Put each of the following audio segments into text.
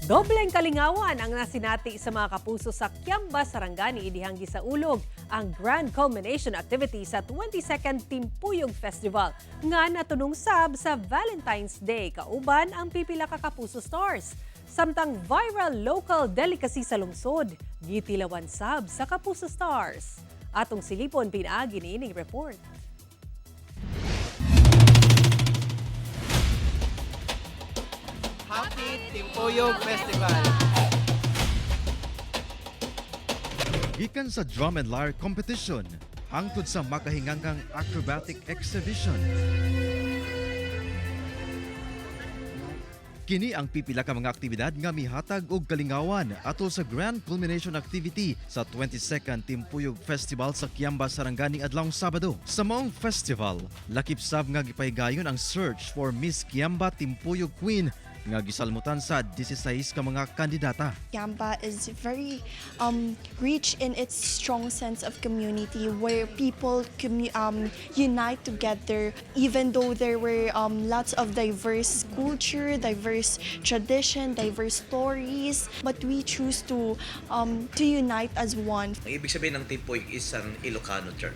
Dobleng kalingawan ang nasinati sa mga kapuso sa Kiamba, Sarangani, dihang gisaulog ang grand culmination activity sa 22nd Timpuyog Festival nga natunong sab sa Valentine's Day kauban ang pipila ka Kapuso stars. Samtang viral local delicacy sa lungsod, gitilawan sab sa Kapuso Stars. Atong silipon pinaagi niining report. Happy Timpuyog Festival! Gikan sa drum and lyre competition, hangtod sa makahingangang acrobatic exhibition. Kini ang pipila ka mga aktibidad nga mihatag og kalingawan atol sa grand culmination activity sa 22nd Timpuyog Festival sa Kiamba, Sarangani adlawng Sabado. Sa maong festival, lakip sab nga gipahigayon ang search for Miss Kiamba Timpuyog Queen nga gisalmutan sa 16 ka mga kandidata. Yamba is very rich in its strong sense of community where people unite together, even though there were lots of diverse culture, diverse tradition, diverse stories, but we choose to unite as one. Ang ibig sabihin ng Timpoyog is an Ilocano term.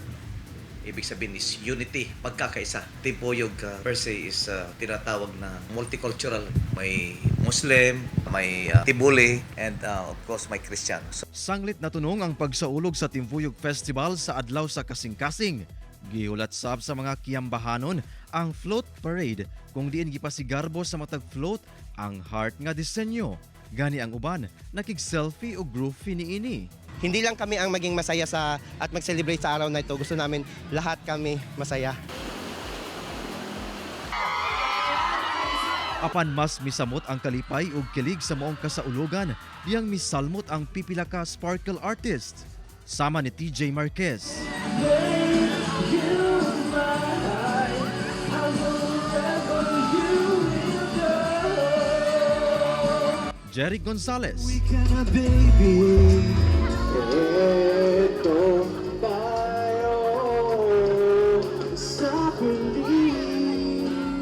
Ibig sabihin is unity, pagkakaisa. Timpoyog per se is tinatawag na multicultural. May Muslim, may Tibuli, and of course may Christian. So, Sanglit na tunong ang pagsaulog sa Timpuyog Festival sa adlaw sa kasing-kasing. Gihulat sab sa mga kiyambahanon ang float parade kung diin gipasigarbo sa matag float ang heart nga disenyo. Gani ang uban, nakig-selfie o groupie niini. Hindi lang kami ang maging masaya sa at mag-celebrate sa araw na ito. Gusto namin lahat kami masaya. Apan mas misamot ang kalipay ug kilig sa maong kasaulogan, diyang misalmot ang pipila ka sparkle artist. Sama ni TJ Marquez. Jerry Gonzalez.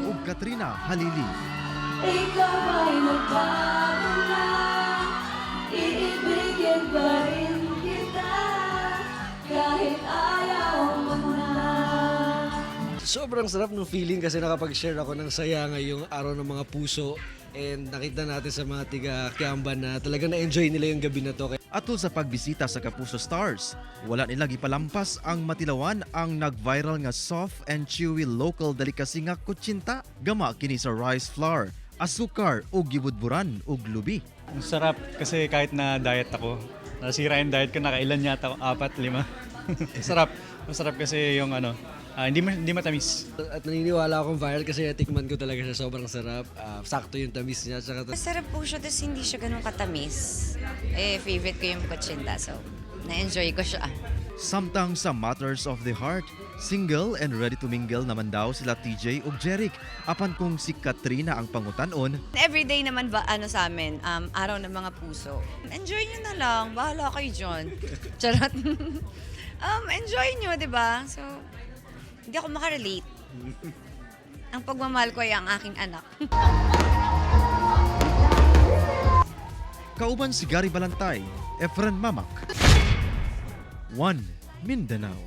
Ug Katrina Halili. Ikaw ay nagbago na, iibigin pa rin kita kahit ayaw mo na. Sobrang sarap ng feeling kasi nakapag-share ako ng saya ngayong araw ng mga puso and nakita natin sa mga tiga Kiamba na talagang na-enjoy nila yung gabi na to. Atol sa pagbisita sa Kapuso Stars, wala nila gipalampas ang matilawan ang nag-viral nga soft and chewy local delicacy nga kutsinta. Gama kini sa rice flour, asukar ug gibudburan ug lubi. Ang sarap kasi kahit na diet ako, nasira yung diet ko, nakailan yata ako, apat, lima. Sarap. Masarap kasi yung ano, hindi matamis. At naniniwala akong viral kasi natikman ko talaga siya, sobrang sarap. Sakto yung tamis niya. Tsaka Masarap po siya, tapos hindi siya ganun katamis. Eh, favorite ko yung kutsinta, so na-enjoy ko siya. Samtang sa Matters of the Heart, single and ready to mingle naman daw sila TJ ug Jeric. Apan kung si Katrina ang pangutanon, Everyday naman ba, ano sa amin, araw ng mga puso. Enjoy nyo na lang, bahala kayo dyan. Charot. Enjoy nyo, di ba? So, hindi ako makarelate. Ang pagmamahal ko ay ang aking anak. Kauban si Gary Balantay, Efren Mamak. 1 Mindanao.